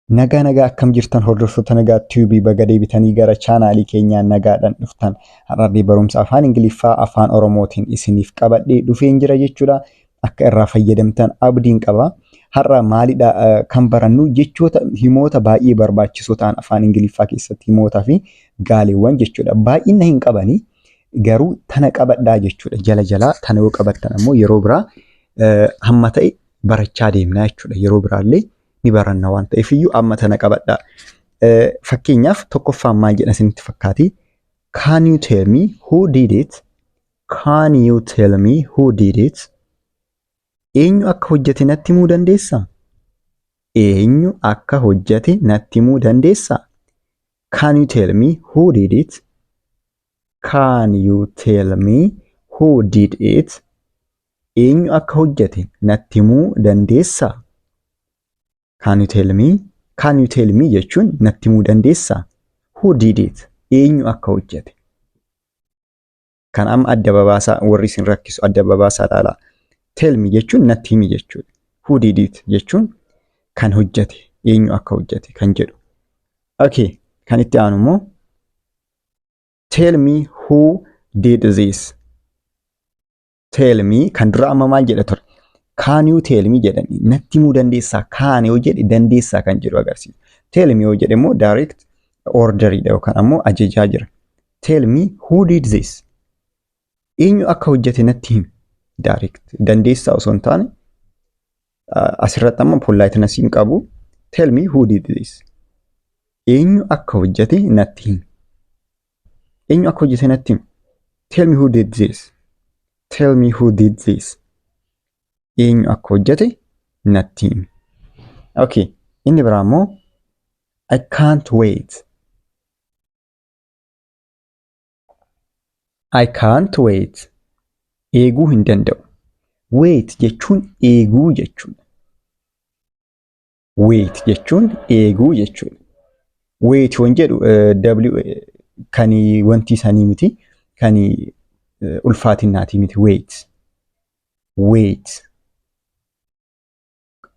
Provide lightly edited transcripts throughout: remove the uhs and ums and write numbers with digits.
Nagaa nagaa, akkam jirtan hordoftoota Nagaa Tube? Baga deebitanii gara chaanaalii keenyaa nagaadhaan dhuftan. Har'aallee barumsa afaan Ingiliffaa afaan Oromootiin isiniif qabadhee dhufeen jira jechuudha. Akka irraa fayyadamtan abdiin qaba. Har'a maalidha kan barannu? Jechoota, himoota baay'ee barbaachisoo ta'an afaan Ingiliffaa keessatti, himootaa fi gaaleewwan jechuudha. Baay'ina hin qabanii, garuu tana qabadhaa jechuudha. Jala jalaa tana yoo qabattan ammoo yeroo biraa hamma ta'e barachaa deemnaa jechuudha. Yeroo biraallee ni baranna waan ta'eef iyyuu amma tana qabadhaa. Fakkeenyaaf tokkoffaan maal jedha isinitti fakkaati? Can you tell me who did it? Can you tell me who did it? Eenyu akka hojjete natti himuu dandeessaa? Eenyu akka hojjete natti himuu dandeessaa? Can you tell me who did it? Can you tell me who did it? Eenyu akka hojjete natti himuu dandeessaa? Can you tell me? Can you tell me jechuun natti himuu dandeessaa? Who did it? Eenyu akka hojjete? Kan amma adda babaasaa, warri isin rakkisu adda babaasaa ilaalaa. Tell me jechuun natti himi jechuudha. Who did it jechuun kan hojjete, eenyu akka hojjete kan jedhu. Okay, kan itti aanu immoo tell me who did this. Tell me, kan dura amma maal jedha ture? Can you tell me jedhani, natti himuu dandeessaa? Can yoo jedhe dandeessaa kan jedhu agarsiisa. Tell me yoo jedhe immoo direct orderidha yookaan ammoo ajajaa jira. Tell me who did this. Eenyu akka hojjete natti himi. Direct dandeessaa osoo hin taane, asirratti amma politeness hin qabu. Tell me who did this. Eenyu akka hojjete natti himi. Eenyu akka hojjete natti himi. Tell me who did this. Tell me who did this. Eenyu akka hojjete natti himi. Okay, inni biraa immoo I can't wait. I can't wait. Eeguu hin danda'u. Wait jechuun eeguu jechuudha. Wait jechuun eeguu jechuudha. Wait waan jedhu W kan wanti isaanii miti, kan ulfaatinnaatii miti, wait. Wait.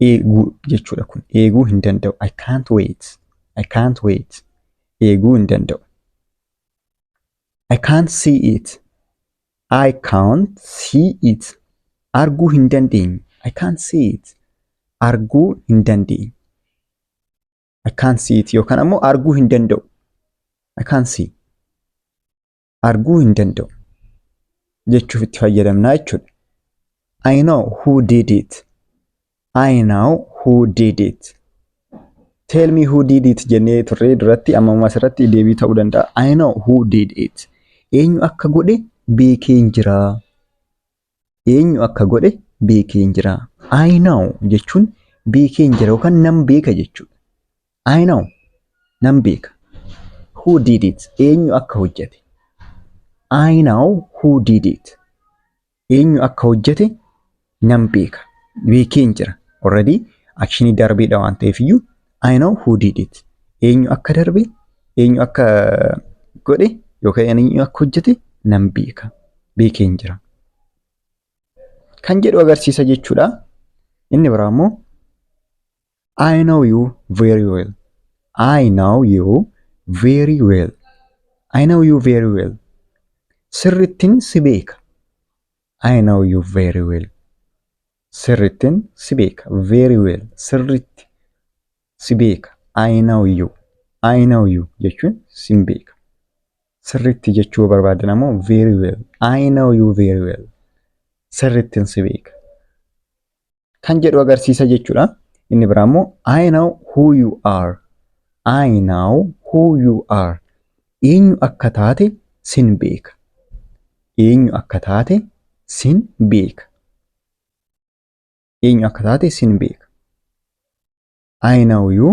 Eeguu jechuudha kun. Eeguu hin danda'u. I can't wait. I can't wait. Eeguu hin danda'u. I can't see it. I can't see it. Arguu hin dandeenye. I can't see it. Arguu hin dandeenye. I can't see it yookaan ammoo arguu hin danda'u. I can't see. Arguu hin danda'u jechuuf itti fayyadamnaa jechuudha. I know who did it. I know who did it. Tell me who did it jennee turree duratti, amma asirratti deebii ta'uu danda'a. I know who did it. Eenyu akka godhe beekeen jira. Eenyu akka godhe beekeen jira. I know jechuun beekeen jira yookaan nan beeka jechuudha. I know, nan beeka. Who did it? Eenyu akka hojjete. I know who did it. Eenyu akka hojjete nan beeka. Beekeen jira. Already actionii darbeedha waan ta'eef iyyuu I know who did it. Eenyu akka darbe, eenyu akka godhe yookaan eenyu akka hojjete nan beeka. Beekeen jira kan jedhu agarsiisa jechuudha. Inni biraa immoo I know you very well. I know you very well. I know you very well. Sirrittiin si beeka. I know you very well. Sirrittiin si beeka. Very well. Sirritti si beeka. I know you. I know you jechuun sin beeka. Sirritti jechuu barbaadan ammoo very well. I know you very well. Sirrittiin si beeka kan jedhu agarsiisa jechuudha. Inni biraa immoo I know who you are. I know who you are. Eenyu akka taate sin beeka. Eenyu akka taate sin beeka. Eenyu akka taate sin beeka. I know you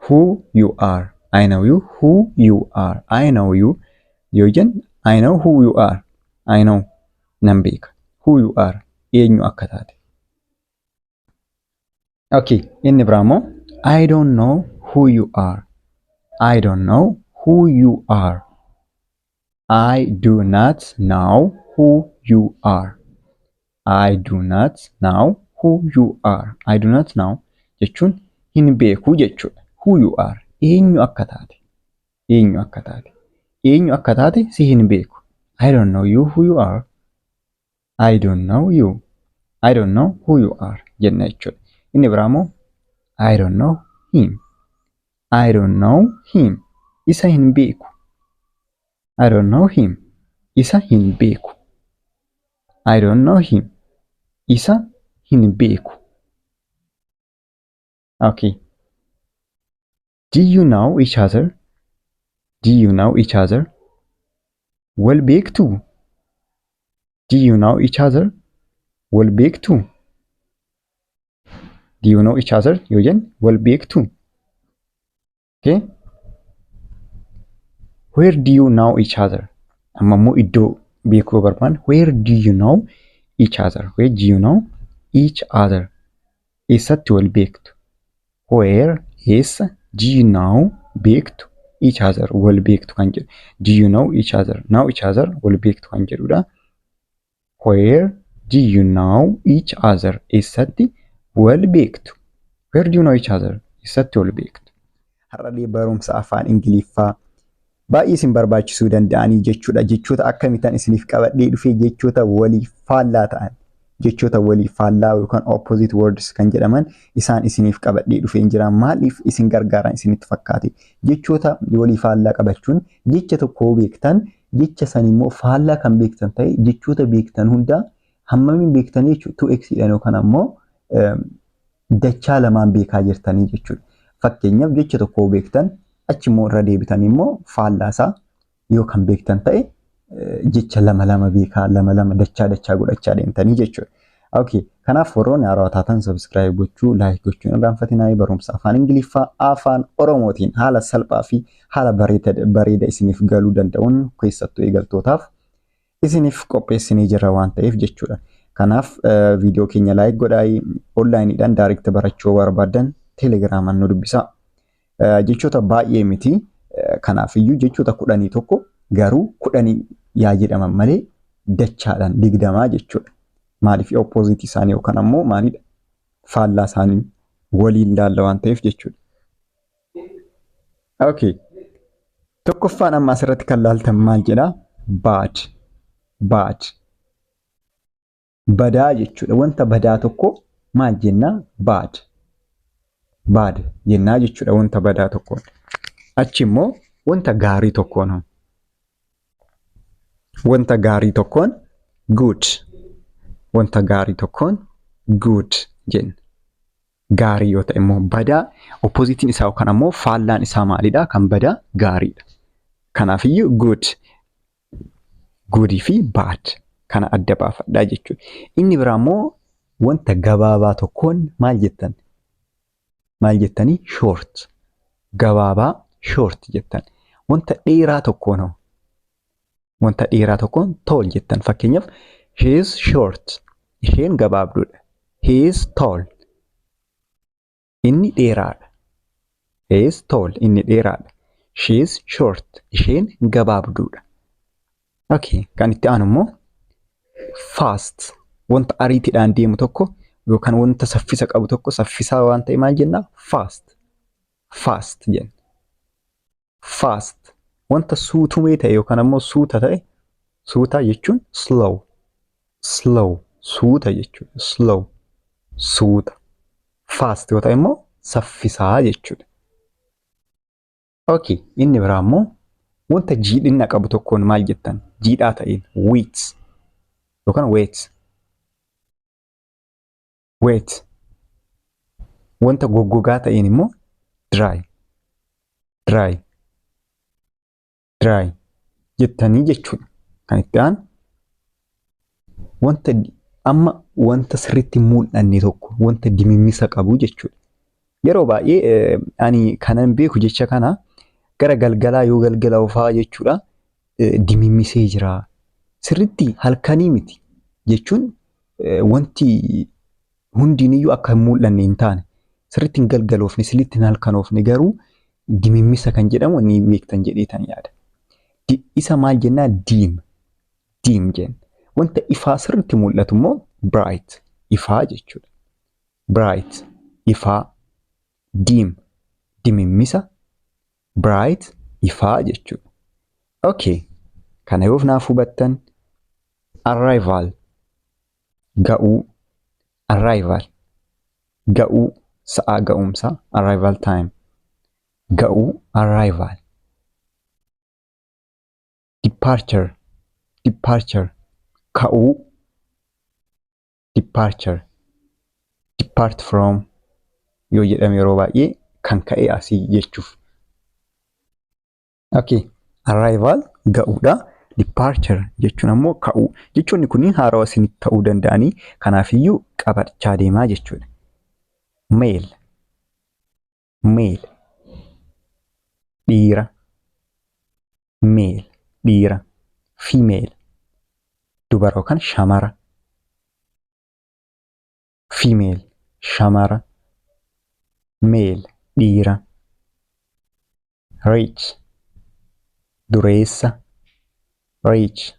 who you are. I know you who you are. I know you yoo jennu, I know who you are. I know, nan beeka. Who you are, eenyu akka taate. Okay, inni biraa immoo I don't know who you are. I don't know who you are. I do not know who you are. I do not know who you are. I do not know jechuun hin beeku jechuudha. I don't know hin beeku jechuudha. Who you are. Eenyu akka taate. Eenyu akka taate. Eenyu akka taate si hin beeku. I don't know you who you are. I don't know you. I don't know who you are jenna jechuudha. Inni biraa immoo I don't know him. I don't know him. Isa hin beeku. I don't know him. Isa hin beeku. I don't know him. Isa hin beeku. Okay. Do you know each other? Do you know each other? Wal beektuu? Do you know each other? Wal beektuu? Do you know each other? Yoo jenne wal beektuu? Okay. Where do you know each other? Amma immoo iddoo beekuu barbaanne, where do you know each other? Where do you know each other? Eessatti wal beektu? Where, eessa, do you know, beektu, each other, wal beektu kan jedhu. Do you know each other? Know each other, wal beektu kan jedhudha. Where do you know each other? Eessatti wal beektu? Where do you know each other? Eessatti wal beektu? Har'allee barumsa afaan Ingiliffaa baay'ee isin barbaachisuu danda'anii jechuudha. Jechoota akkamitti isiniif qabadhee dhufee, jechoota walii faallaa ta'an, jechoota walii faallaa yookaan opposite words kan jedhaman isaan isiniif qabadhee dhufee jira. Maaliif isin gargaaran isinitti fakkaate? Jechoota walii faallaa qabachuun, jecha tokko beektan, jecha san immoo faallaa kan beektan ta'e, jechoota beektan hundaa hammamiin beektanii jechuudha? 2x dhaan yookaan ammoo dachaa lamaan beekaa jirtanii jechuudha. Fakkeenyaaf, jecha tokko beektan, achi immoo irra deebitanii immoo faallaa isaa yoo kan beektan ta'e, jecha lama lama beekaa, lama lama dachaa dachaa godhachaa deemtanii jechuudha. Okay, kanaaf warroonni haarawaa taatan subscribe gochuu, like gochuu hin irraanfatinaa. Barumsa afaan Ingiliffaa afaan Oromootiin haala salphaa fi haala bareeda isiniif galuu danda'uun keessattuu eegaltootaaf isiniif qopheessinee jirra waan ta'eef jechuudha. Kanaaf viidiyoo keenya like godhaa, onlineiidhaan direct barachuu barbaadan Telegramaan nu dubbisaa. Jechoota baay'ee miti. Kanaafiyyuu jechoota 11, garuu 10 yaa jedhaman malee dachaadhaan 20 jechuudha. Maaliif? Opposite isaanii yookaan ammoo maalidha? Faallaa isaanii waliin laalla waan ta'eef jechuudha. Okay. Tokkoffaan amma asirratti kan laaltan maal jedhaa? Bad. Bad. Badaa jechuudha. Wanta badaa tokko maal jennaa? Bad. Bad jennaa jechuudha wanta badaa tokkoon. Achi immoo wanta gaarii tokkoon hoo? Wanta gaarii tokkoon good. Wanta gaarii tokkoon good jenna. Gaarii yoo ta'e immoo, badaa oppositeiin isaa yookaan ammoo faallaan isaa maalidha? Kan badaa gaariidha. Kanaafiyyuu good. Goodii fi bad kana adda baafadhaa jechuudha. Inni biraa immoo wanta gabaabaa tokkoon maal jettan? Maal jettanii? Short. Gabaabaa short jettan. Wanta dheeraa tokkoon hoo? Wanta dheeraa tokkoon tall jettan. Fakkeenyaaf, she is short. Isheen gabaabduudha. He is tall. Inni dheeraadha. He is tall. Inni dheeraadha. She is short. Isheen gabaabduudha. Okay. Kan itti aanu immoo fast. Wanta ariitiidhaan deemu tokko yookaan wanta saffisa qabu tokko, saffisaa waan ta'e maal jennaa? Fast. Fast jenna. Fast. Wanta suutumee ta'e yookaan ammoo suuta ta'e, suuta jechuun slow. Slow. Suuta jechuudha. Slow. Suuta. Fast yoo ta'e immoo saffisaa jechuudha. Okay. Inni biraa immoo wanta jiidhina qabu tokkoon maal jettan? Jiidhaa ta'een wet yookaan wet. Wet. Wanta goggogaa ta'een immoo dry. Dry. Dry jettanii jechuudha. Kan itti aanu wanta amma wanta sirriitti mul'anne tokko, wanta dimimmisa qabu jechuudha. Yeroo baay'ee ani kanan beeku jecha kana gara galgalaa yoo galgala ofaa jechuudha. Dimimmisee jira. Sirriitti halkanii miti jechuun wanti hundiniyyuu akka hin mul'anne hin taane, sirriitti hin galgaloofne, sirriitti hin halkanoofne, garuu dimimmisa kan jedhamu ni beektan jedheetan yaada. Isa maal jennaa? Dim. Dim jenna. Wanta ifaa sirriitti mul'atu immoo bright. Ifaa jechuudha. Bright. Ifaa. Dim dimimmisa, bright ifaa jechuudha. Okay. Kana yoo naaf hubattan, arrival ga'uu, arrival ga'uu, sa'aa ga'umsaa, arrival time ga'uu, arrival. Departure, departure ka'uu, departure, depart from yoo jedhame yeroo baay'ee kan ka'e asii jechuuf. Okay. Arrival ga'uudha. Departure jechuun ammoo ka'uu. Jechoonni kunniin haarawaa isinitti ta'uu danda'anii, kanaafiyyuu qabachaa deemaa jechuudha. Male, male dhiira, male dhiira, female dubara yookaan shamara, female shamara, male dhiira, rich dureessa, rich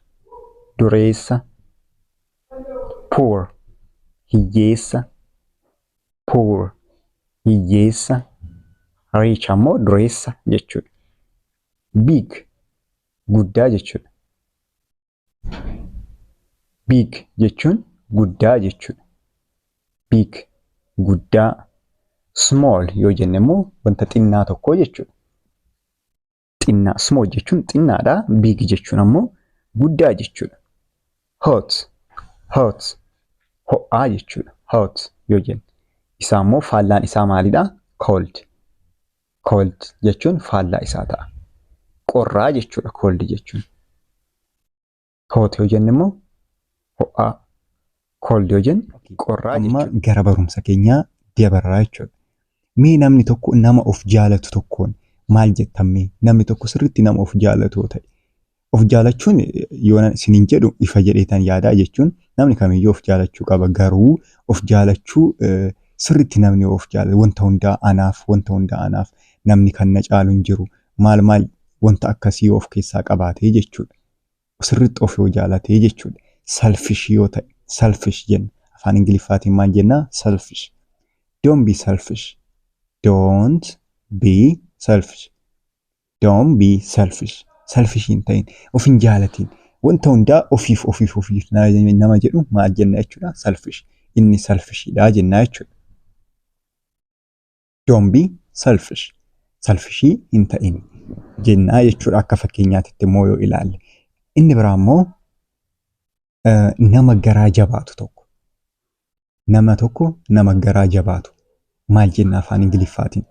dureessa, poor hiyyeessa, poor hiyyeessa, rich ammoo dureessa jechuudha. Big guddaa jechuudha. Big jechuun guddaa jechuudha. Big guddaa. Small yoo jenne immoo wanta xinnaa tokko jechuudha. Xinnaa, small jechuun xinnaadha. Big jechuun ammoo guddaa jechuudha. Hot, hot ho'aa jechuudha. Hot yoo jenne. Isaa immoo faallaan isaa maalidha? Cold. Cold jechuun faallaa isaa ta'a. Qorraa jechuudha cold jechuun. Hot yoo jenne immoo ho'aa. Cold yoo jenne qorraa Amma jechuudha. gara barumsa keenyaa dabarraa jechuudha. Mee namni tokko nama of jaalatu tokkoon maal jettan mee? Namni tokko sirriitti nama of jaalatu yoo ta'e. Of jaalachuun yoo isiniin jedhu ifa jedheetan yaadaa, jechuun namni kamiyyuu of jaalachuu qaba. Garuu of jaalachuu sirriitti namni of jaalatu wanta hundaa anaaf, wanta hundaa anaaf, namni kan na caalu hin jiru, maal maal, wanta akkasii of keessaa qabaatee jechuudha. Sirriitti of yoo jaalatee jechuudha. Selfish yoo ta'e, selfish jenna. Afaan Ingiliffaatiin maal jennaa? Selfish. Don't be selfish. Don't be selfish. Don't be selfish. Selfish hin ta'in. Of hin jaalatin. Wanta hundaa ofiif, ofiif, ofiif nama jedhu maal jenna jechuudha? Selfish. Inni selfishidha jenna jechuudha. Don't be selfish. Selfishii hin ta'in jennaa jechuudha akka fakkeenyaatitti immoo yoo ilaalle. Inni biraa immoo nama garaa jabaatu tokko. Nama tokko nama garaa jabaatu maal jenna afaan Ingiliffaatiin?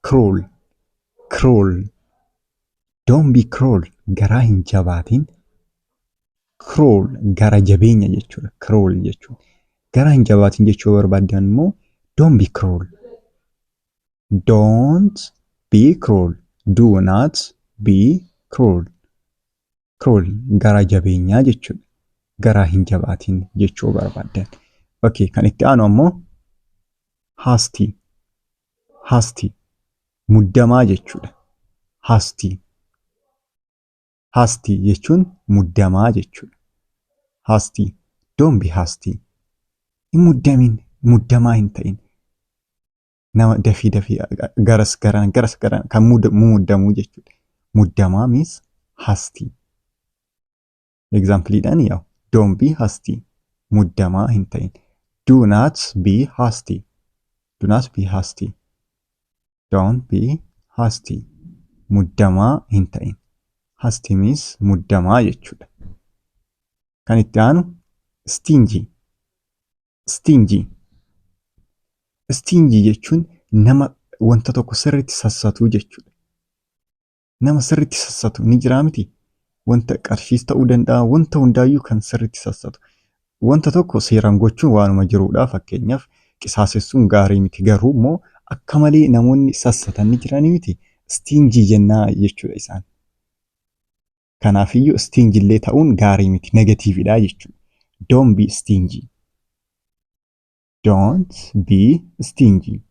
Cruel. Cruel. Don't be cruel. Garaa hin jabaatin. Cruel gara jabeenya jechuudha. Cruel jechuudha. Garaa hin jabaatin jechuu barbaaddan immoo don't be cruel. Don't be cruel. Do not be cruel. Cruel gara jabeenyaa jechuudha. Garaa hin jabaatin jechuu barbaaddan. Okay, kan itti aanu ammoo hasty. Hasty. Muddamaa jechuudha. Hasty. Hasty jechuun muddamaa jechuudha. Hasty. Don't be hasty. Hin muddamin, muddamaa hin ta'in. Nama dafii dafii garas garan garas garan kan muddamuu jechuudha. Muddamaa means hasty. Exampleidhaan yaa'u, don't be hasty. Muddamaa hin ta'in. Do not be hasty. Do not be hasty. Don't be hasty. Muddamaa hin ta'in. Hasty means muddamaa jechuudha. Kan itti aanu stingy. Stingy. Stingy jechuun nama wanta tokko sirriitti sassatuu jechuudha. Nama sirriitti sassatu ni jiraa miti? Wanta qarshiis ta'uu danda'a, wanta hundaayyuu kan sirriitti sassatu. Wanta tokko seeraan gochuun waanuma jirudha. Fakkeenyaaf, qisaasessuun gaarii miti. Garuu immoo akka malee namoonni sassatan ni jiranii miti? Stingy jennaa jechuudha isaan. Kanaafiyyuu stingy illee ta'uun gaarii miti. Negativeidha jechuudha. Don't be stingy. Don't be stingy.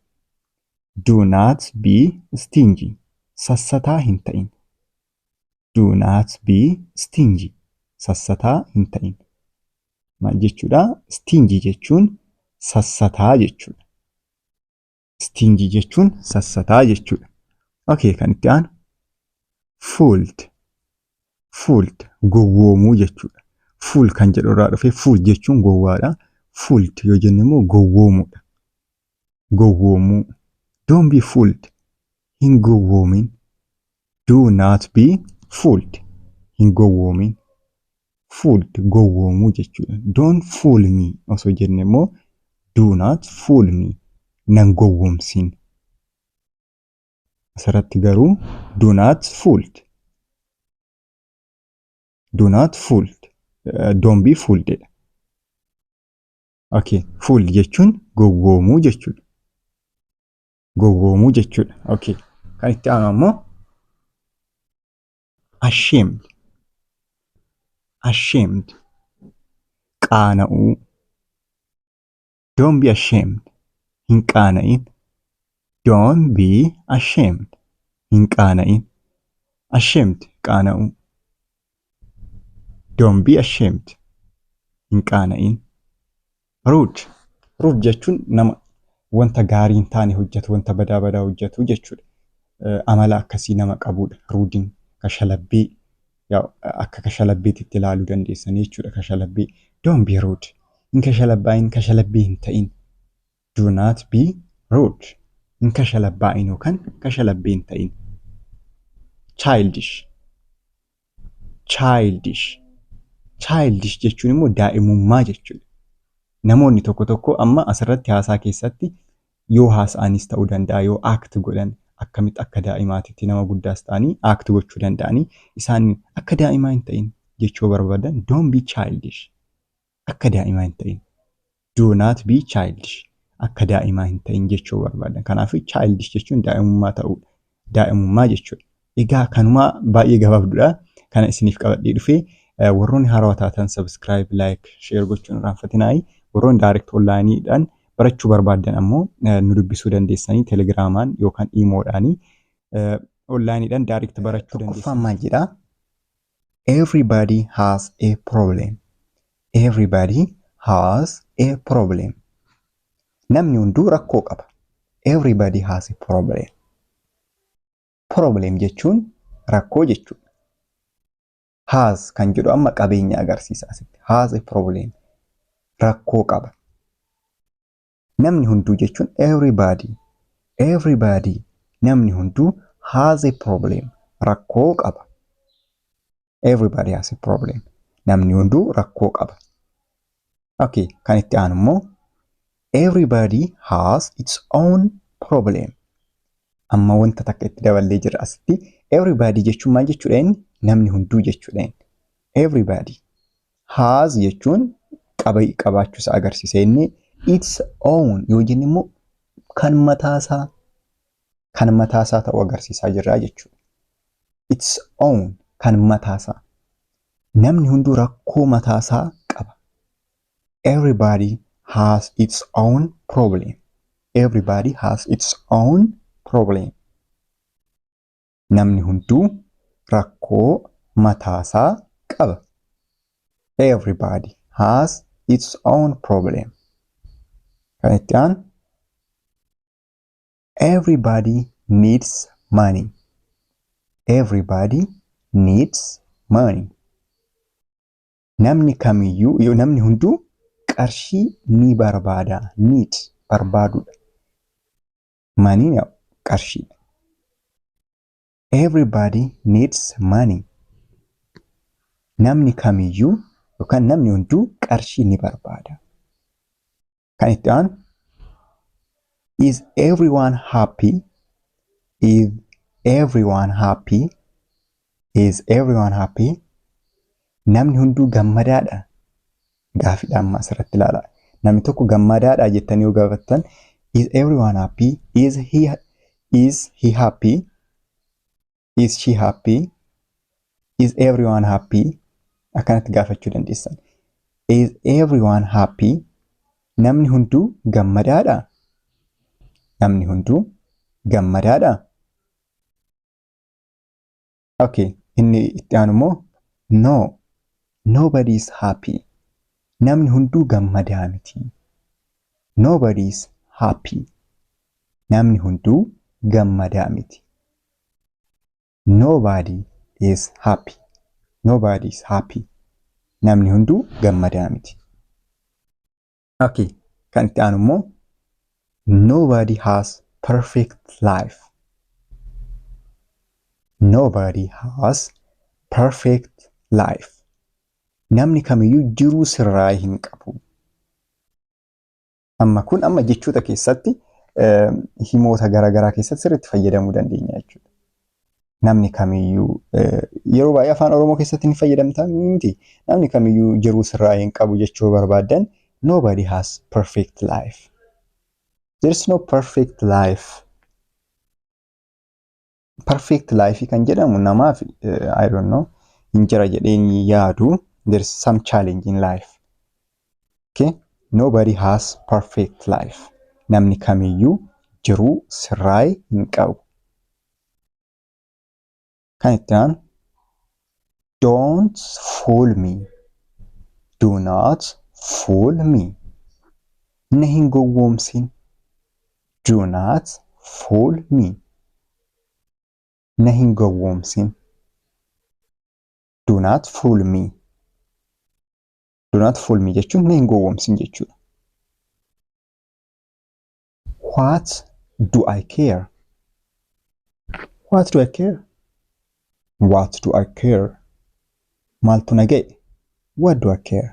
Do not be stingy. Sassataa hin ta'in. Do not be stingy. Sassataa hin ta'in. Maal jechuudha? Stingy jechuun sassataa jechuudha. Stingy jechuun sassataa jechuudha. Okay, kan itti aanu fooled. Fooled gowwoomuu jechuudha. Fool kan jedhu irraa dhufe. Fool jechuun gowwaadha. Fooled yoo jennu immoo gowwoomuudha. Gowwoomuu. Don't be fooled. Hin gowwoomin. Do not be fooled. Hin gowwoomin. Fooled gowwoomuu jechuudha. Don't fool me osoo jenne immoo, do not fool me, nan gowwoomsin. Asirratti garuu do not fooled. Do not fooled. Don't be fooled jedha. Okay, fooled jechuun gowwoomuu jechuudha. Gowwoomuu jechuudha. Okay, kan itti aanu ammoo ashamed. Ashamed. Qaana'uu. Don't be ashamed. Hin qaana'in. Don't be ashamed. Hin qaana'in. Ashamed qaana'uu. Don't be ashamed. Hin qaana'in. Rude. Rude jechuun nama wanta gaarii hin taane hojjetu, wanta badaa badaa hojjetu jechuudha. Amala akkasii nama qabudha. Rudeiin kashalabbii, akka kashalabbiitti ilaaluu dandeessanii jechuudha kashalabbii. Don't be rude. Hin kashalabbaa'in, kashalabbii hin ta'in. Do not be rude. Hin kashalabbaa'in yookaan kashalabbii hin ta'in. Childish. Childish. Childish jechuun immoo daa'imummaa jechuudha. Namoonni tokko tokko amma asirratti haasaa keessatti yoo haasa'anis ta'uu danda'a, yoo act godhan akkamitti akka daa'imaatitti nama guddaas ta'anii act gochuu danda'anii, isaan akka daa'imaa hin ta'in jechuu barbaadan, don't be childish. Akka daa'imaa hin ta'in. Do not be childish. Akka daa'imaa hin ta'in jechuu barbaadan. Kanaaf childish jechuun daa'imummaa ta'uudha. Daa'imummaa jechuudha. Egaa kanumaa baay'ee gabaabduudha. Kana isiniif qabadhee dhufee, warroonni haarawaa taatan subscribe, like, share gochuun irraanfatinaayi. Warroonni direct onlineiidhaan barachuu barbaaddan ammoo nu dubbisuu dandeessanii, Telegramaan yookaan Imodhaanii onlineiidhaan direct barachuu dandeessan. Tokkoffaan maal jedhaa? Everybody has a problem. Everybody has a problem. Namni hunduu rakkoo qaba. Everybody has a problem. Problem jechuun rakkoo jechuudha. Has kan jedhu amma qabeenya agarsiisa asitti. Has a problem. Rakkoo qaba. Namni hunduu jechuun everybody. Everybody, namni hunduu, has a problem. Rakkoo qaba. Everybody has a problem. Namni hunduu rakkoo qaba. Okay, kan itti aanu immoo everybody has its own problem. Amma wanta takka itti daballee jira asitti. Everybody jechuun maal jechuudha inni? Namni hunduu jechuudha inni. Everybody. Has jechuun qaba, qabaachuusaa agarsiisa inni. Its own yoo jenne immoo kan mataasaa ta'uu agarsiisaa jirra jechuudha. Its own, kan mataasaa. Namni hunduu rakkoo mataasaa qaba. Everybody has its own problem. Everybody has its own problem. Namni hunduu rakkoo mataasaa qaba. Everybody has its own problem. Kan itti aanu everybody needs money. Everybody needs money. Namni kamiyyuu, namni hunduu qarshii ni barbaada. Need barbaaduudha. Money qarshiidha. Everybody needs money. Namni kamiyyuu yookaan namni hunduu qarshii ni barbaada. Kan itti aanu is everyone happy? Is everyone happy? Is everyone happy? Namni hunduu gammadaadha. Gaaffiidha amma asirratti ilaalaa. Namni tokko gammadaadha jettanii yoo gaafattan, is everyone happy? Is he happy? Is she happy? Is everyone happy? Akkanatti gaafachuu dandeessan. Is everyone happy? Namni hunduu gammadaadha. Namni hunduu gammadaadha. Okay, inni itti aanu immoo no, nobody is happy. Namni hunduu gammadaa miti. Nobody is happy. Namni hunduu gammadaa miti. Nobody is happy. Nobody is happy. Namni hunduu gammadaa miti. Okay. Kan itti aanu immoo nobody has perfect life. Nobody has perfect life. Namni kamiyyuu jiruu sirraa hin qabu. Amma kun amma jechoota keessatti, himoota garaagaraa keessatti sirriitti fayyadamuu dandeenya jechuudha. Namni kamiyyuu, yeroo baay'ee afaan Oromoo keessatti ni fayyadamta miti. Namni kamiyyuu jiruu sirraa hin qabu jechuu barbaaddan, nobody has perfect life. There is no perfect life. Perfect life kan jedhamu namaaf, I don't know, hin jira jedheen yaadu. There is some challenge in life. Okay? Nobody has perfect life. Namni kamiyyuu jiruu sirraa hin qabu. Kan itti aanu don't fool me. Do not fool me. Na hin gowwoomsin. Do not fool me. Na hin gowwoomsin. Do not fool me. Do not fool me jechuun na hin gowwoomsin jechuudha. What do I care? What do I care? What do I care? Maaltu na ga'e? What do I care?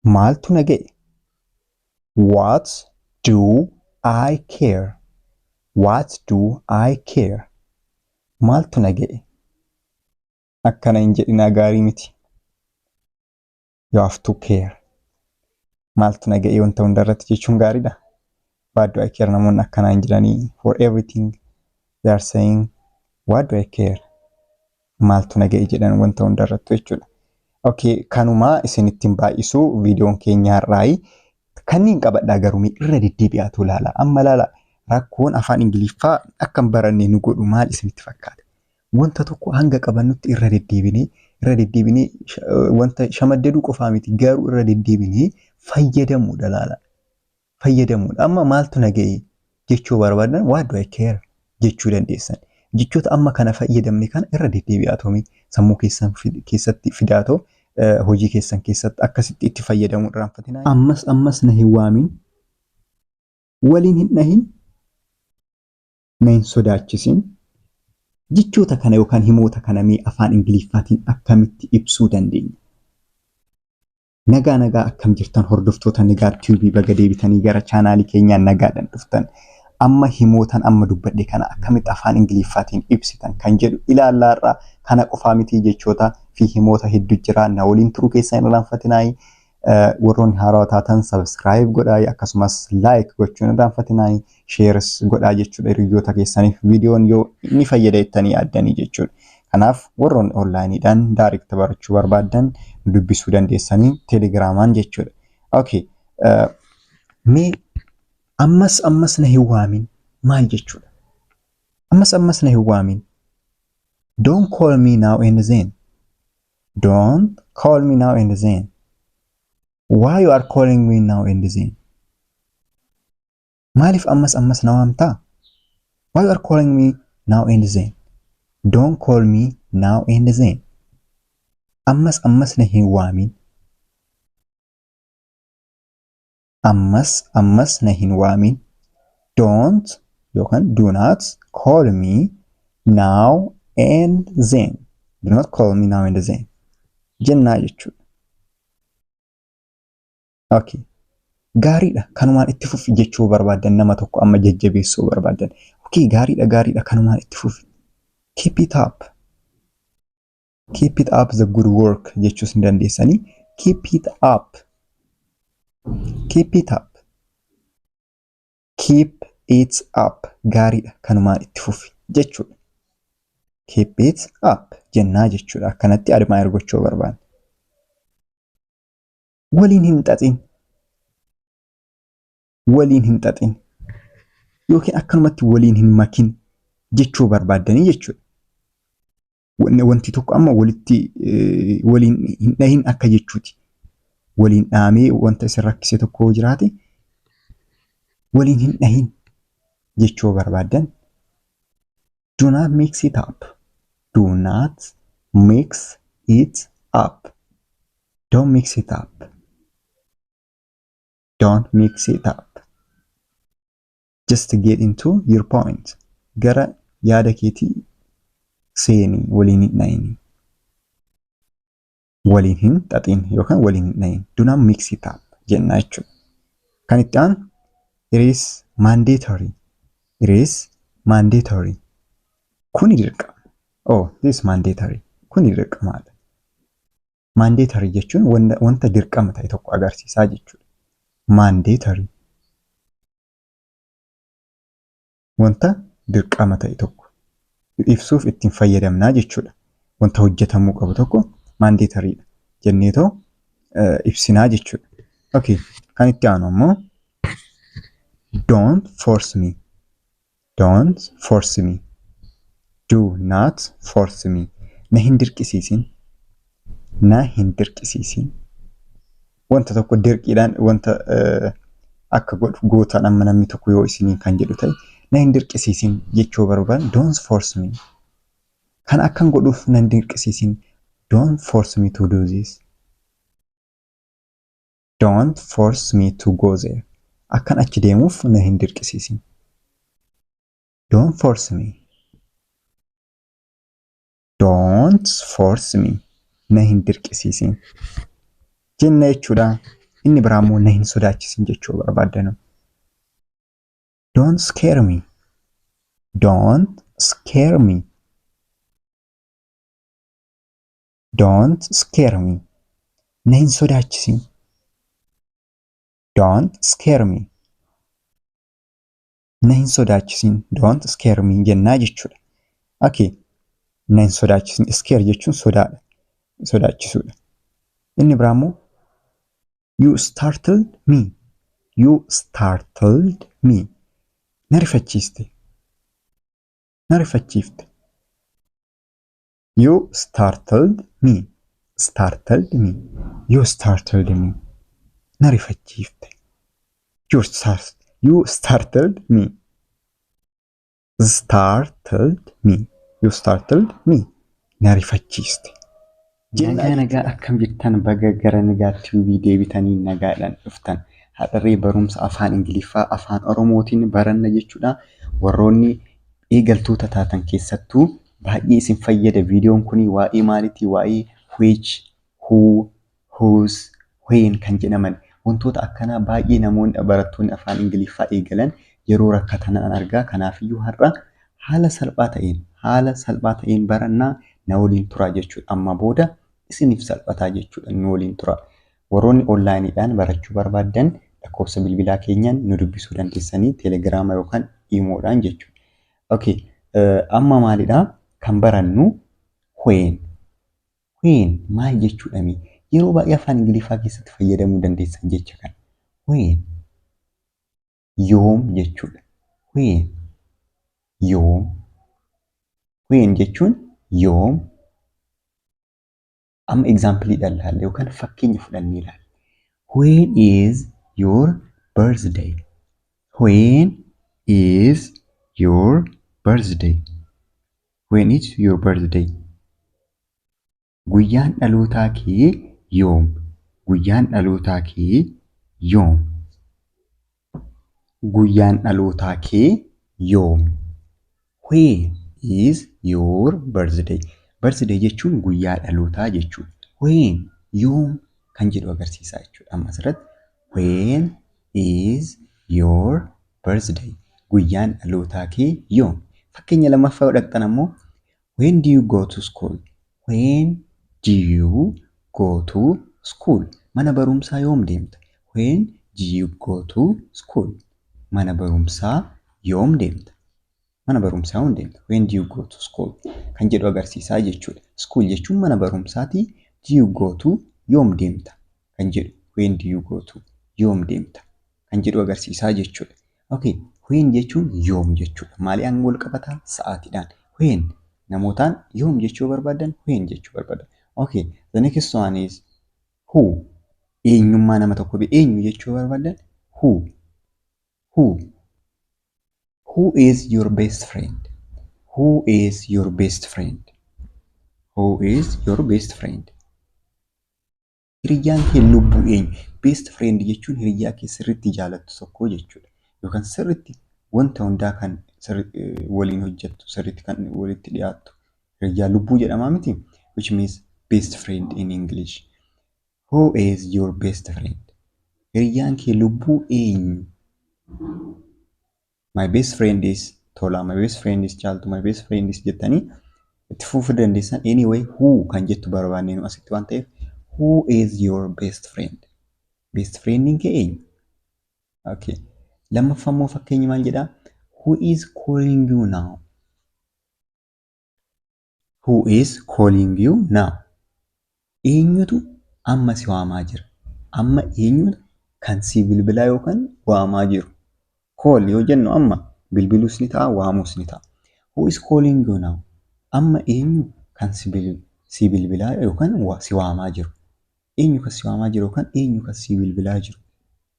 Maaltu na ga'e? What do I care? What do I care? Maaltu na ga'e? Akkana hin jedhinaa, gaarii miti. You have to care. Maaltu na ga'e wanta hundarratti jechuun gaariidha. What do I care, namoonni akkanaa hin jedhanii. For everything they are saying, "What do I care?" Maaltu na ga'e jedhan wanta hundarratti jechuudha. Okay, kanumaa isinittiin baay'isuu viidiyoon keenya har'aayi. Kanneen qabadhaa, garuu irra deddeebi'aatu ilaala. Amma ilaala, rakkoon afaan Ingiliffaa akka hin baranne nu godhu maal isinitti fakkaata? Wanta tokko hanga qabannutti irra deddeebinee, irra deddeebinee, wanta shamaddaduu qofaa miti, garuu irra deddeebinee fayyadamuudha laala. Fayyadamuudha. Amma maaltu na ga'e jechuu barbaadan, "What do I care?" jechuu dandeessan. Jechoota amma kana fayyadamne kana irra deddeebi'aa sammuu keessan keessatti fidaatoo hojii keessan keessatti akkasitti itti fayyadamuu irraanfatinaa. Ammas ammas na hin waamin, waliin hin dhahin, na hin sodaachisin. Jechoota kana yookaan himoota kana mee afaan Ingiliffaatiin akkamitti ibsuu dandeenya? Nagaa nagaa, akkam jirtan hordoftoota Nigaa Tube? Baga deebitanii gara chaanaalii keenyaa nagaadhaan dhuftan. Amma himootan amma dubbadhe kana akkamitti afaan Ingiliffaatiin ibsitan kan jedhu ilaallaarraa. Kana qofaa miti, jechoota fi himoota hedduu jira. Na waliin turuu keessan hin irraanfatinaayi. Warroonni haarawaa taatan subscribe godhaa, akkasumas like gochuun irraanfatinaayi, shares godhaa jechuudha hiriyoota keessaniif, viidiyoon yoo ni fayyada jettanii yaaddanii jechuudha. Kanaaf warroonni onlineiidhaan direct barachuu barbaaddan dubbisuu dandeessanii teelegiraamaan jechuudha. Okay. Mee ammas ammas na hin waamin maal jechuudha? Ammas ammas na hin waamin. Don't call me now and then. Don't call me now and then. Why you are calling me now and then? Maaliif ammas ammas na waamtaa? Why you are calling me now and then? Don't call me now and then. Ammas ammas na hin waamin. Ammas ammas na hin waamin. Don't yookaan do not call me now and then. Do not call me now and then. Jennaa jechuudha. Okay. Gaariidha. Kanumaan itti fufi jechuu barbaaddan, nama tokko amma jajjabeessuu barbaaddan. Okay, gaariidha, gaariidha, kanumaan itti fufi. Keep it up. Keep it up the good work jechuus ni dandeessanii. Keep it up. Keep it up. Keep it up. Gaariidha. Kanumaan itti fufi jechuudha. Keep it up jennaa jechuudha. Akkanatti admire gochuu barbaanne. Waliin hin xaxin. Waliin hin xaxin. Yookiin akkanumatti waliin hin makin jechuu barbaaddanii jechuudha. Wanti tokko amma walitti waliin hin dhahin akka jechuuti. Waliin dhahamee wanta isin rakkise tokko jiraate, waliin hin dhahin. Jechuu barbaaddan, do not mix it up. Do not mix it up. Don't mix it up. Don't mix it up. Just get into your point. Gara yaada keetii seenii, waliin hin dha'ini. Waliin hin xaxin yookaan waliin hin dha'in. Do not mix it up jenna jechuudha. Kan itti aanu, it is mandatory. It is mandatory. Kuni dirqama. Oh, this is mandatory. Kuni dirqamaadha. Mandatory jechuun wanta dirqama ta'e tokko agarsiisaa jechuudha. Mandatory. Wanta dirqama ta'e tokko ibsuuf ittiin fayyadamnaa jechuudha. Wanta hojjetamuu qabu tokko mandatoryidha jenneetoo ibsinaa jechuudha. Okay, kan itti aanu ammoo, don't force me. Don't force me. Do not force me. Na hin dirqisiisin. Na hin dirqisiisin. Wanta tokko dirqiidhaan wanta akka godhu gootaan amma namni tokko yoo isiniin kan jedhu ta'e, na hin dirqisiisin jechuu barbaadan, don't force me. Kan akkan godhuuf na hin dirqisiisin. Don't force me to do this. Don't force me to go there. Akkan achi deemuuf na hin dirqisiisin. Don't force me. Don't force me. Na hin dirqisiisin jenna jechuudha. Inni biraa immoo, na hin sodaachisin jechuu barbaaddanu. Don't scare me. Don't scare me. Don't scare me. Na hin sodaachisin. Don't scare me. Na hin sodaachisin. Don't scare me jennaa jechuudha. Okay. Na hin sodaachisin. Scare jechuun sodaadha. Sodaachisuudha. Inni biraa immoo, you startled me. You startled me. Na rifachiiste. Na rifachiifte. You startled me. Startled me. You startled me. Na rifachiifte. You startled me. Startled me. You startled me. Na rifachiiste. Nagaa nagaa, akkam jirtan? Baga gara Nagaa TV deebitanii nagaadhaan dhuftan. Har'arree barumsa afaan Ingiliffaa afaan Oromootiin baranna jechuudha. Warroonni eegaltoota taatan keessattuu baay'ee isin fayyada. Viidiyoon kun waa'ee maaliitii? Waa'ee which, who, whose, when kan jedhaman wantoota akkanaa baay'ee namoonni barattoonni afaan Ingiliffaa eegalan yeroo rakkatan argaa. Kanaafiyyuu har'a haala salphaa ta'een barannaa, na waliin turaa jechuudha. Amma booda isiniif salphataa jechuudha. Nu waliin tura. Warroonni onlaayiniidhaan barachuu barbaaddan lakkoofsa bilbilaa keenyaan nu dubbisuu dandeessanii, Teelegiraama yookaan Iimoodhaan jechuudha. Okay, amma maalidhaa kan barannu? When. When maal jechuudha? Yeroo baay'ee afaan Ingiliffaa keessatti fayyadamuu dandeessan jecha kana. When, yoom jechuudha. When, yoom. When jechuun yoom. Amma exampleiidhaan ilaalla yookaan fakkeenya fudhannee ilaalla. When is your birthday? When is your birthday? When is your birthday? Guyyaan dhalootaa kee yoom? Guyyaan dhalootaa kee yoom? Guyyaan dhalootaa kee yoom? When is your birthday? Birthday jechuun guyyaa dhalootaa jechuudha. When, yoom kan jedhu agarsiisa jechuudha. Amma asirratti, when is your birthday? Guyyaan dhalootaa kee yoom? Fakkeenya lammaffaa yoo dhaqxan ammoo, when do you go to school? When do you go to school? Mana barumsaa yoom deemta? When do you go to school? Mana barumsaa yoom deemta? Mana barumsaa yoom deemta? When do you go to school? Kan jedhu agarsiisaa jechuudha. School jechuun mana barumsaati. Do you go to, yoom deemta kan jedhu, when do you go to, yoom deemta kan jedhu agarsiisaa jechuudha. Okay, when jechuun yoom jechuudha. Maaliidhaan wal qabataa? Sa'aatiidhaan. When namootaan yoom jechuu barbaadan, when jechuu barbaadan. Okay, the next one is who. Eenyummaa nama tokko, eenyu jechuu barbaadan, who. Who. Who is your best friend? Who is your best friend? Who is your best friend? Hiriyyaan kee lubbuu eenyu? Best friend jechuun hiriyyaa kee sirriitti jaalattu tokko jechuudha. Yookaan sirriitti wanta hundaa kan waliin hojjettu, sirriitti kan walitti dhiyaattu. Hiriyyaa lubbuu jedhamaa miti? Which means best friend in English. Who is your best friend? Hiriyyaan kee lubbuu eenyu? My best friend is Tola, my best friend is Caaltu, my best friend is jettanii itti fufuu dandeessan. Anyway, who kan jettu barbaanne nu asitti waan ta'eef, who is your best friend? Best friendiin kee eenyu? Okay. Lammaffaa immoo fakkeenyi maal jedhaa? Who is calling you now? Who is calling you now? Eenyutu amma si waamaa jira? Amma eenyutu kan si bilbilaa yookaan waamaa jiru? Call yoo jennu amma bilbiluus ni ta'a, waamuus ni ta'a. Who is calling you now? Amma eenyu kan si bilbilaa yookaan si waamaa jiru? Eenyu kan si waamaa jiru yookaan eenyu kan si bilbilaa jiru?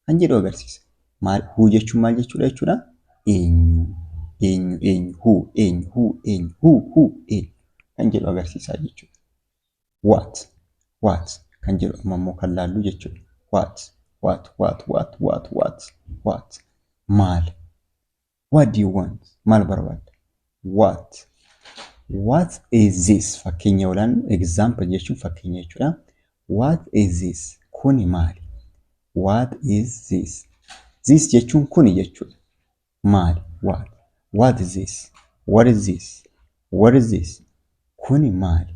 Kan jedhu agarsiisa. Maal who jechuun maal jechuudha jechuudha? Eenyu, eenyu, eenyu, who, eenyu, who, eenyu, who, who, eenyu kan jedhu agarsiisaa jechuudha. What, what kan jedhu amma immoo kan laallu jechuudha. What, what, what, what, what, what, what, maal? What do you want? Maal barbaadda? What? What is this? Fakkeenya olaannu, example jechuun fakkeenya jechuudha. What is this? Kuni maali? What is this? This jechuun kuni jechuudha. Maali? What? What is this? What is this? What is this? Kuni maali?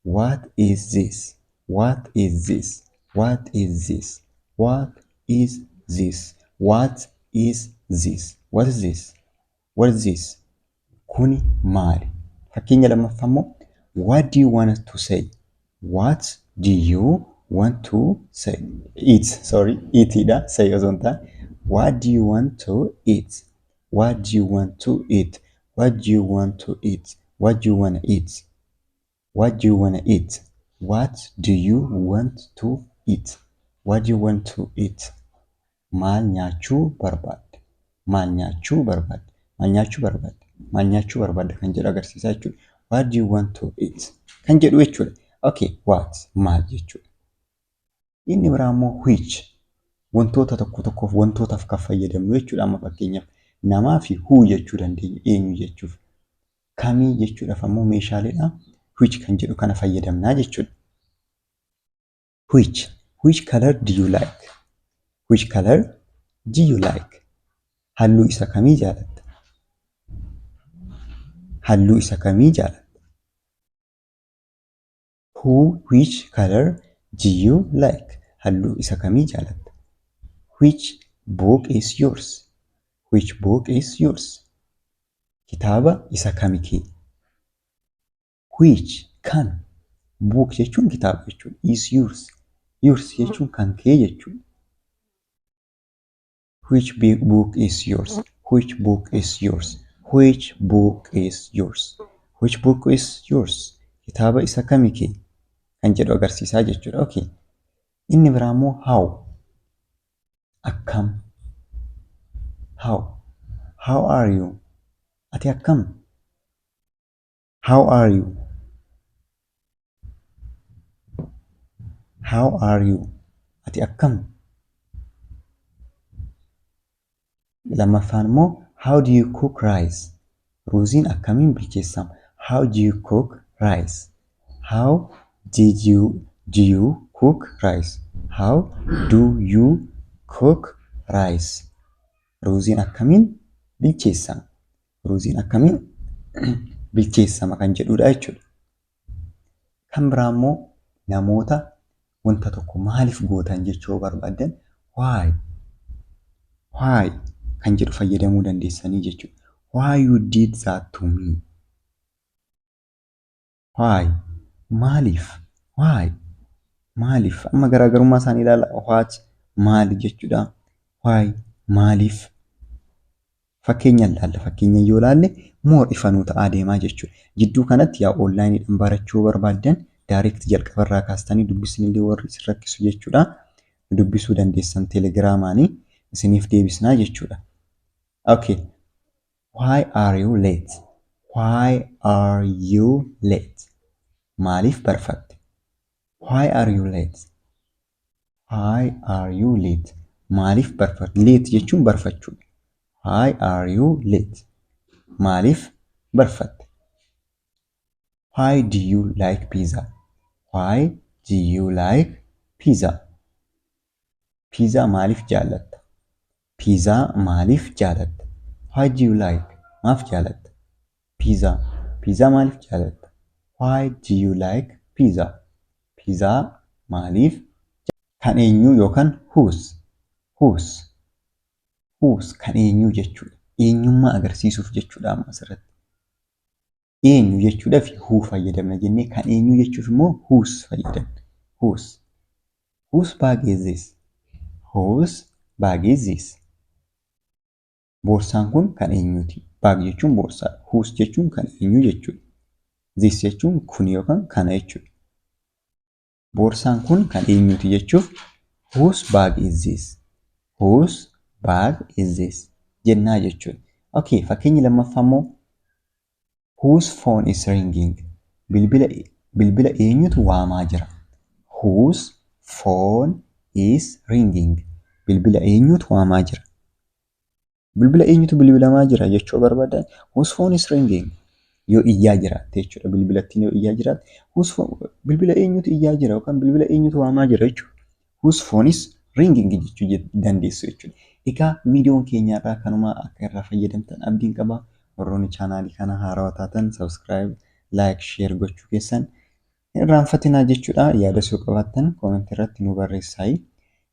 What is this? What is this? What is this? What is this? What is this? What is this? What is this? Kuni maali? Fakkeenya lammaffaa immoo, what do you want to say? What do you want to say? Eat, sorry, eatidha. Say osoo hin taane. What do you want to eat? What do you want to eat? What do you want to eat? What do you want to eat? What do you want to eat? What do you want to eat? What do you want to eat? Maal nyaachuu barbaadda? Maal nyaachuu barbaadda? Maal nyaachuu barbaadda? Maal nyaachuu barbaadda kan jedhu agarsiisaa jechuudha. What do you want to eat? Kan jedhu jechuudha. Okay, what? Maal jechuudha. Inni biraa immoo which, wantoota tokko tokkoof, wantootaaf kan fayyadamnu jechuudha. Amma fakkeenyaaf namaa fi who jechuu dandeenya eenyu jechuuf. Kamii jechuudhaaf ammoo meeshaaleedha. Which kan jedhu kana fayyadamnaa jechuudha. Which, which color do you like? Which color do you like? Halluu isa kamii jaalatta? Halluu isa kamii jaalatta? Who, which color do you like? Halluu isa kamii jaalatta? Which book is yours? Which book is yours? Kitaaba isa kami kee? Which, kan, book jechuun kitaaba jechuudha. Is yours. Yours jechuun kan kee jechuudha. Which book is yours? Which book is yours? Which book is yours? Which book is yours? Kitaaba isa kami kee? Kan jedhu agarsiisaa jechuudha. Okay. Inni biraa immoo how. Akkam. How. How are you? Ati akkam? How are you? How are you? Ati akkam? Lammaffaan immoo, how do you cook rice? Ruuziin akkamiin bilcheessama? How do you cook rice? How did you do you cook rice? How do you cook rice? Ruuziin akkamiin bilcheessama? Ruuziin akkamiin bilcheessama kan jedhudha jechuudha. Kan biraa immoo namoota wanta tokko maaliif gootan jechuu barbaaddan, why, why kan jedhu fayyadamuu dandeessanii jechuudha. Why you did that to me? Why, maaliif, why, maaliif. Amma garaagarummaa isaanii ilaala. What maali jechuudha. Why maaliif. Fakkeenya ilaalla. Fakkeenya yoo ilaalle more ifa nuu ta'aa deemaa jechuudha. Jidduu kanatti yaa onlineiidhaan barachuu barbaaddan, direct jalqabarraa kaastanii dubbisni illee warri isin rakkisu jechuudha. Dubbisuu dandeessan, Telegramaanii isiniif deebisnaa jechuudha. Okay. Why are you late? Why are you late? Maaliif barfatte? Why are you late? Why are you late? Maaliif barfatte? Late jechuun barfachuudha. Why are you late? Maaliif barfatte? Why do you like pizza? Why do you like pizza? Pizza maaliif jaallatta? Pizza maaliif jaalatta? Why do you like? Maaf jaalatta? Pizza. Pizza maaliif jaalatta? Why do you like pizza? Pizza maaliif? Kan eenyuu yookaan whose? Whose? Whose kan eenyuu jechuudha. Eenyummaa agarsiisuuf jechuudha amma asirratti. Eenyu jechuudhaaf who fayyadamna jennee, kan eenyuu jechuuf immoo whose fayyadamna. Whose. Whose bag is this? Whose bag is this? Boorsaan kun kan eenyuuti? Bag jechuun boorsaadha. Whose jechuun kan eenyuu jechuudha. This jechuun kun yookaan kana jechuudha. Boorsaan kun kan eenyuuti jechuuf "Whose bag is this? Whose bag is this?" jennaa jechuudha. Okay, fakkeenyi lammaffaa immoo, whose phone is ringing? Bilbila eenyutu waamaa jira? Whose phone is ringing? Bilbila eenyutu waamaa jira? Bilbila eenyutu bilbilamaa jira jechuu barbaadan, whose phone is ringing? Yoo iyyaa jiraatte jechuudha. Bilbilattiin yoo iyyaa jiraatte, whose phone, bilbila eenyutu iyyaa jira yookaan bilbila eenyutu waamaa jira jechuudha. Whose phone is ringing jechuu dandeessu jechuudha. Egaa viidiyoon keenya irraa kanuma. Akka irraa fayyadamtan abdiin qaba. Warroonni chaanaalii kana haarawaa taatan subscribe, like, share gochuu keessan hin irraanfatinaa jechuudha. Yaada yoo qabaattan koomentii irratti nu barreessaa.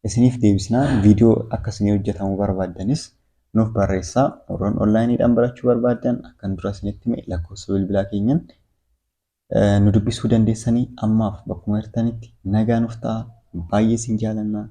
Isiniif deebisnaa. Viidiyoo akka isinii hojjetamuu barbaaddanis nuuf barreessaa. Warroonni onlaayiniidhaan barachuu barbaaddan, akkan dura isinitti hime, lakkoofsa bilbilaa keenyan nu dubbisuu dandeessanii. Ammaaf bakkuma jirtanitti nagaa nuuf ta'a. Baay'ee isin jaalannaa.